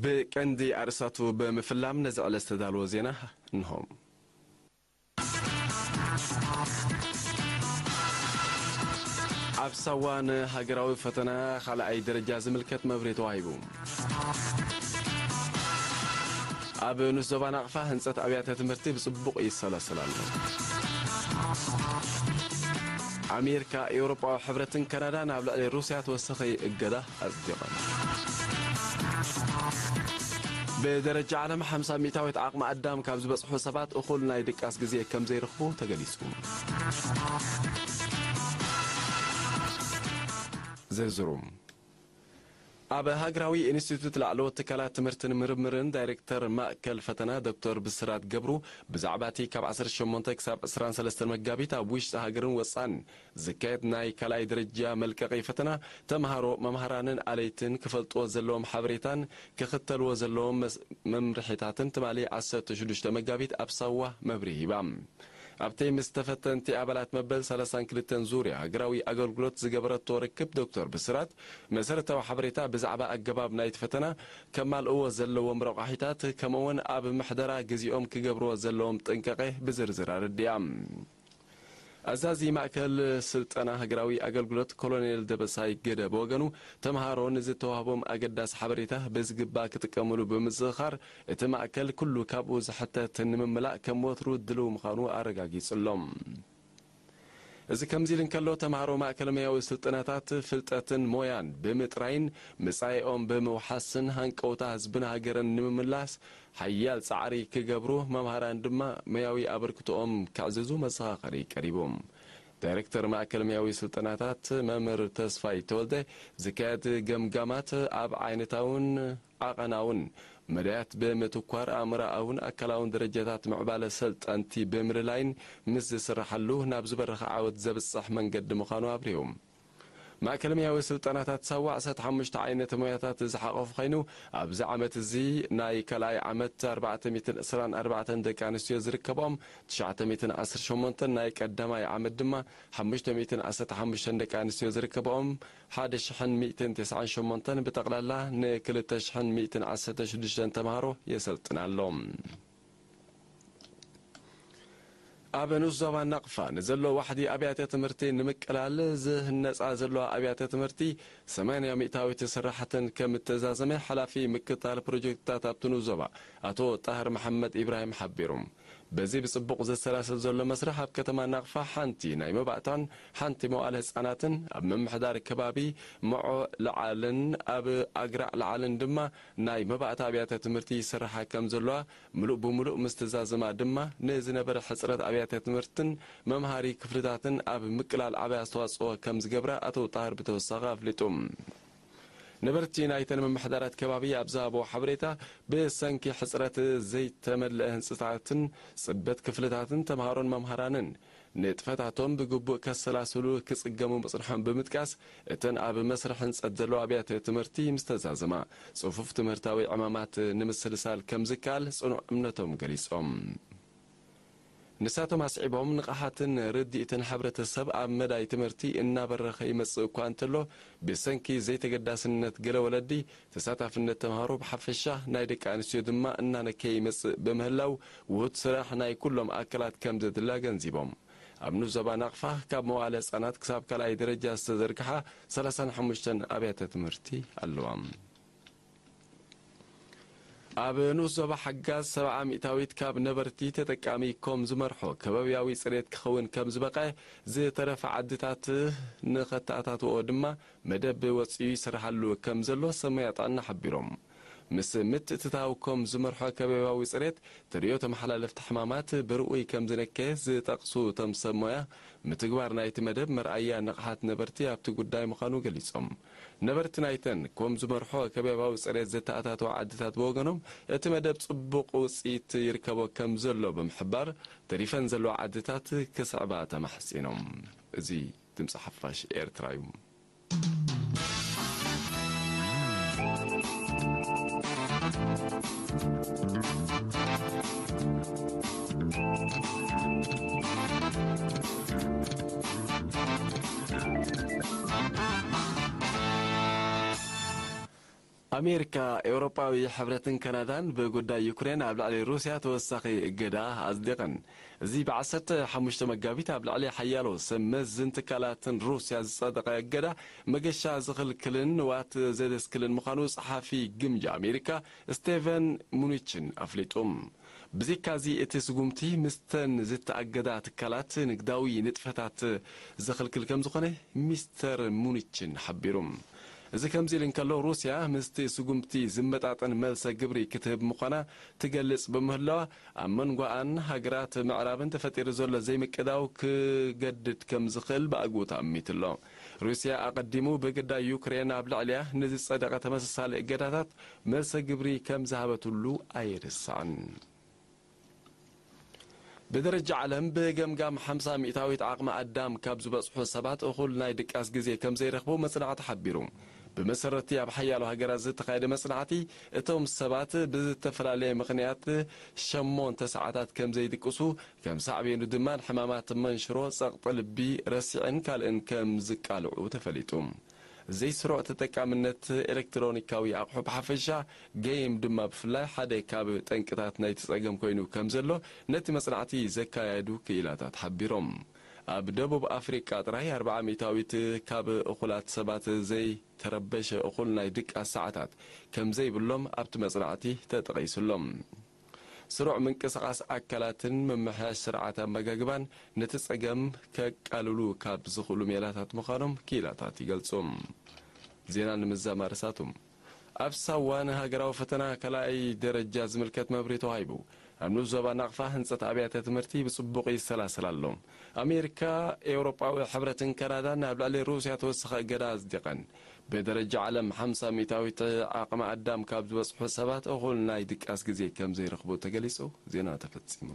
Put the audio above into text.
ብቀንዲ ኣርእስታቱ ብምፍላም ነዚ ዕለት ዝተዳለወ ዜና እንሆ። ኣብ ሳዋ ንሃገራዊ ፈተና ካልኣይ ደረጃ ዝምልከት መብርሂ ተዋሂቡ። ኣብ ንኡስ ዞባ ናቕፋ ህንጸት ኣብያተ ትምህርቲ ብጽቡቕ ይሰላሰል ኣሎ። ኣሜሪካ፣ ኤውሮጳዊ ሕብረትን ካናዳን ኣብ ልዕሊ ሩስያ ተወሳኺ እገዳ ኣጽዲቐን። ብደረጃ ዓለም ሓምሳ ሚእታዊት ዓቕሚ ኣዳም ካብ ዝበጽሑ ሰባት እኹል ናይ ድቃስ ግዜ ከም ዘይረኽቡ ተገሊጹ። ዝርዝሩ። ኣብ ሃገራዊ ኢንስቲትዩት ላዕለዎት ትካላት ትምህርትን ምርምርን ዳይሬክተር ማእከል ፈተና ዶክተር ብስራት ገብሩ፣ ብዛዕባ እቲ ካብ ዓሰርተ ሸሞንተ ክሳብ ዕስራን ሰለስተን መጋቢት ኣብ ውሽጢ ሃገርን ወጻን ዝካየድ ናይ ካልኣይ ደረጃ መልቀቒ ፈተና፣ ተምሃሮ፣ መምሃራንን ኣለይትን ክፈልጥዎ ዘለዎም ሓበሬታን ክኽተልዎ ዘለዎም መስ-፣ መምርሒታትን ትማሊ ዓሰርተ ሽዱሽተ መጋቢት ኣብ ሳዋ መብርሂ ሂባ። ኣብቲ ምስ ተፈተንቲ ኣባላት መበል ሰላሳን ክልተን ዙርያ ሃገራዊ ኣገልግሎት ዝገበረቶ ርክብ፣ ዶክተር ብስራት መሰረታዊ ሓበሬታ ብዛዕባ ኣገባብ ናይቲ ፈተና፣ ከማልእዎ ዘለዎም ረቋሒታት፣ ከምኡውን ኣብ ምሕደራ ግዜኦም ክገብርዎ ዘለዎም ጥንቃቄ ብዝርዝር ኣረዲኣ። ኣዛዚ ማእከል ስልጠና ሃገራዊ ኣገልግሎት ኮሎኔል ደበሳይ ገደ ብወገኑ፣ ተምሃሮ ንዝተዋህቦም ኣገዳሲ ሓበሬታ ብዝግባእ ክጥቀምሉ ብምዝኽኻር፣ እቲ ማእከል ኩሉ ካብኡ ዝሕተት ንምምላእ ከም ወትሩ ድሉው ምዃኑ ኣረጋጊጹ ኣሎ። እዚ ከምዚ ኢሉ እንከሎ፣ ተምሃሮ ማእከል መያዊ ስልጠናታት ፍልጠትን ሞያን ብምጥራይን ምጻኤኦም ብምውሓስን ሃንቀውታ ህዝብን ሃገርን ንምምላስ ሓያል ጻዕሪ ክገብሩ፣ መምሃራን ድማ መያዊ ኣበርክቶኦም ከዕዝዙ መዘኻኸሪ ቀሪቡ። ዳይሬክተር ማእከል መያዊ ስልጠናታት መምህር ተስፋይ ተወልደ፣ ዝካየድ ገምጋማት ኣብ ዓይነታውን ዓቐናውን መዳያት ብምትኳር፣ ኣእምሮኣውን ኣካላውን ደረጃታት ምዕባለ ሰልጠንቲ ብምልላይን ምስ ዝስራሓሉ፣ ናብ ዝበረኸ ዓወት ዘብጽሕ መንገዲ ምዃኑ ኣብሪሁ። ማእከል መያዊ ስልጠናታት ሳዋ ዓሰርተ ሓሙሽተ ዓይነት ሞያታት ዝሓቖፈ ኮይኑ፣ ኣብዚ ዓመት እዚ ናይ ካልኣይ ዓመት ኣርባዕተ ሚእትን ዕስራን ኣርባዕተን ደቂ ኣንስትዮ ዝርከብኦም፣ ትሽዓተ ሚእትን ዓሰርተ ሸሞንተን፣ ናይ ቀዳማይ ዓመት ድማ ሓሙሽተ ሚእትን ዓሰርተ ሓሙሽተን ደቂ ኣንስትዮ ዝርከብኦም፣ ሓደ ሽሕን ሚእትን ተስዓን ሸሞንተን፣ ብጠቕላላ ንክልተ ሽሕን ሚእትን ዓሰርተ ሽዱሽተን ተምሃሮ የሰልጥን ኣሎ። ኣብ ንኡስ ዞባ ናቕፋ ንዘሎ ዋሕዲ ኣብያተ ትምህርቲ ንምቅላል ዝህነጻ ዘለዋ ኣብያተ ትምህርቲ ሰማንያ ሚእታዊት ስራሕተን ከም እተዛዘመ ሓላፊ ምክትታል ፕሮጀክትታት ኣብቲ ንኡስ ዞባ ኣቶ ጣህር መሓመድ ኢብራሂም ሓቢሩ። በዚ ብጽቡቕ ዝሰላሰል ዘሎ መስርሕ ኣብ ከተማ ናቕፋ ሓንቲ ናይ መባእታን ሓንቲ መዋእለ ህጻናትን ኣብ ምምሕዳር ከባቢ መዖ ለዓልን ኣብ ኣግራዕ ለዓልን ድማ ናይ መባእታ ኣብያተ ትምህርቲ ይስርሓ ከም ዘለዋ ምሉእ ብምሉእ ምስትዛዘማ ድማ ንዝነበረ ሕጽረት ኣብያተ ትምህርትን መምሃሪ ክፍልታትን ኣብ ምቅላል ዓቢ ኣስተዋጽኦ ከም ዝገብራ ኣቶ ጣህር ብተወሳኺ ኣፍሊጡ። ነበርቲ ናይተን ምምሕዳራት ከባቢ ኣብ ዝሃብዎ ሓበሬታ፣ ብሰንኪ ሕጽረት ዘይተመልአ ህንጽታትን ጽበት ክፍልታትን ተምሃሮን መምሃራንን ንጥፈታቶም ብግቡእ ከሰላስሉ ክጽገሙ ምጽንሖም ብምጥቃስ፣ እተን ኣብ መስርሕ ህንጸት ዘለዋ ኣብያተ ትምህርቲ ምስተዛዘማ፣ ጽፉፍ ትምህርታዊ ዕማማት ንምስልሳል ከም ዝከኣል ጽኑዕ እምነቶም ገሊጾም። ንሳቶም ኣስዒቦም፣ ንቕሓትን ርድኢትን ሕብረተሰብ ኣብ መዳይ ትምህርቲ እናበረኸ ይመጽእ እኳ እንተሎ፣ ብሰንኪ ዘይተገዳስነት ገለ ወለዲ፣ ተሳታፍነት ተምሃሮ ብሓፈሻ፣ ናይ ደቂ ኣንስትዮ ድማ እናነከየ ይመጽእ ብምህላው፣ ውሁድ ስራሕ ናይ ኩሎም ኣካላት ከም ዘድሊ ኣገንዚቦም። ኣብ ንኡስ ዞባ ናቕፋ፣ ካብ መዋእለ ህጻናት ክሳብ ካልኣይ ደረጃ ዝተዘርግሓ ሰላሳን ሓሙሽተን ኣብያተ ትምህርቲ ኣለዋ። ኣብ ንኡስ ዞባ ሓጋዝ፣ ሰብዓ ሚእታዊት ካብ ነበርቲ ተጠቃሚ ኮም ዝመርሖ ከባብያዊ ጽሬት ክኸውን ከም ዝበቕዐ፣ ዝተረፈ ዓድታት ንኸተኣታትዎ ድማ መደብ ወጺኡ ይስርሓሉ ከም ዘሎ ሰብ ሞያ ጥዕና ሓቢሮም። ምስ ምትእትታው ኮም ዝመርሖ ከባብያዊ ጽሬት፣ ተርእዮ ተመሓላለፍቲ ሕማማት ብርኡይ ከም ዝነከየ ዝጠቕሱ እቶም ሰብ ሞያ፣ ምትግባር ናይቲ መደብ መርኣያ ንቕሓት ነበርቲ ኣብቲ ጉዳይ ምዃኑ ገሊጾም። ነበርቲ ናይተን ኮም ዝመርሖ ከባብያዊ ጽሬት ዘተኣታተዋ ዓድታት ብወገኖም፣ እቲ መደብ ጽቡቕ ውጽኢት ይርከቦ ከም ዘሎ ብምሕባር፣ ተሪፈን ዘለዋ ዓድታት ክስዕባ ተማሕጺኖም። እዚ ድምጺ ሓፋሽ ኤርትራ እዩ። ኣሜሪካ፣ ኤውሮጳዊ ሕብረትን ካናዳን ብጉዳይ ዩክሬን ኣብ ልዕሊ ሩስያ ተወሳኺ እገዳ ኣጽዲቐን። እዚ ብ ዓሰርተ ሓሙሽተ መጋቢት ኣብ ልዕሊ ሓያሎ ሰብ መዝን ትካላትን ሩስያ ዝጸደቐ እገዳ፣ መገሻ ዝኽልክልን ንዋት ዘደስክልን ምዃኑ ጸሓፊ ግምጃ ኣሜሪካ ስቴቨን ሙኒችን ኣፍሊጡ። ብዘይካዚ፣ እቲ ስጉምቲ ምስተን ዝተኣገዳ ትካላት ንግዳዊ ንጥፈታት ዘኽልክል ከም ዝኾነ ሚስተር ሙኒችን ሓቢሩ። እዚ ከምዚ ኢሉ እንከሎ፣ ሩስያ ምስቲ ስጉምቲ ዝመጣጠን መልሰ ግብሪ ክትህብ ምዃና ትገልጽ ብምህላዋ፣ ኣብ መንጎኣን ሃገራት ምዕራብን ተፈጢሩ ዘሎ ዘይምቅዳው ክገድድ ከም ዝኽእል ብኣግኡ ተኣሚቱ ኣሎ። ሩስያ ኣቐዲሙ ብግዳይ ዩክሬን ኣብ ልዕሊያ ንዝጸደቐ ተመሳሳሊ እገዳታት መልሰ ግብሪ ከም ዝሃበትሉ ኣይርሳዕን። ብደረጃ ዓለም ብገምጋም ሓምሳ ሚእታዊት ዓቕሚ ኣዳም ካብ ዝበጽሑ ሰባት እኹል ናይ ድቃስ ግዜ ከም ዘይረኽቡ መጽናዕቲ ሓቢሩ። ብመሰረቲ ኣብ ሓያሎ ሃገራት ዝተኻየደ መጽናዕቲ፣ እቶም ሰባት ብዝተፈላለየ ምኽንያት ሸሞንተ ሰዓታት ከም ዘይድቅሱ፣ ከም ሳዕቤኑ ድማ ንሕማማት መንሽሮ፣ ጸቕጢ ልቢ፣ ረሲዕን ካልእን ከም ዝቃልዑ ተፈሊጡ። ዘይስሩዕ ተጠቃምነት ኤሌክትሮኒካዊ ኣቑሑ ብሓፈሻ፣ ገይም ድማ ብፍላይ ሓደ ካብ ጠንቅታት ናይቲ ጸገም ኮይኑ ከም ዘሎ ነቲ መጽናዕቲ ዘካየዱ ክኢላታት ሓቢሮም። ኣብ ደቡብ ኣፍሪቃ ጥራይ ኣርብዓ ሚእታዊት ካብ እኹላት ሰባት ዘይተረበሸ እኹል ናይ ድቃስ ሰዓታት ከም ዘይብሎም ኣብቲ መጽናዕቲ ተጠቒሱሎም። ስሩዕ ምንቅስቓስ ኣካላትን ምምሕያሽ ስርዓት ኣመጋግባን ነቲ ጸገም ከቃልሉ ካብ ዝኽእሉ ሜላታት ምዃኖም ክኢላታት ይገልጹ። ዜና ንምዛም ኣርእስታቱ። ኣብ ሳዋ ንሃገራዊ ፈተና ካልኣይ ደረጃ ዝምልከት መብርሂ ተዋሂቡ። ኣብ ንኡስ ዞባ ናቕፋ ህንጸት ኣብያተ ትምህርቲ ብጽቡቕ ይሰላሰል ኣሎ። ኣሜሪካ፣ ኤውሮጳዊ ሕብረትን ካናዳን ኣብ ልዕሊ ሩስያ ተወሳኺ እገዳ ኣጽዲቐን። ብደረጃ ዓለም ሓምሳ ሚእታዊት ዓቕሚ ኣዳም ካብ ዝበጽሑ ሰባት እኹል ናይ ድቃስ ግዜ ከም ዘይረኽቡ ተገሊጹ። ዜና ተፈጺሙ።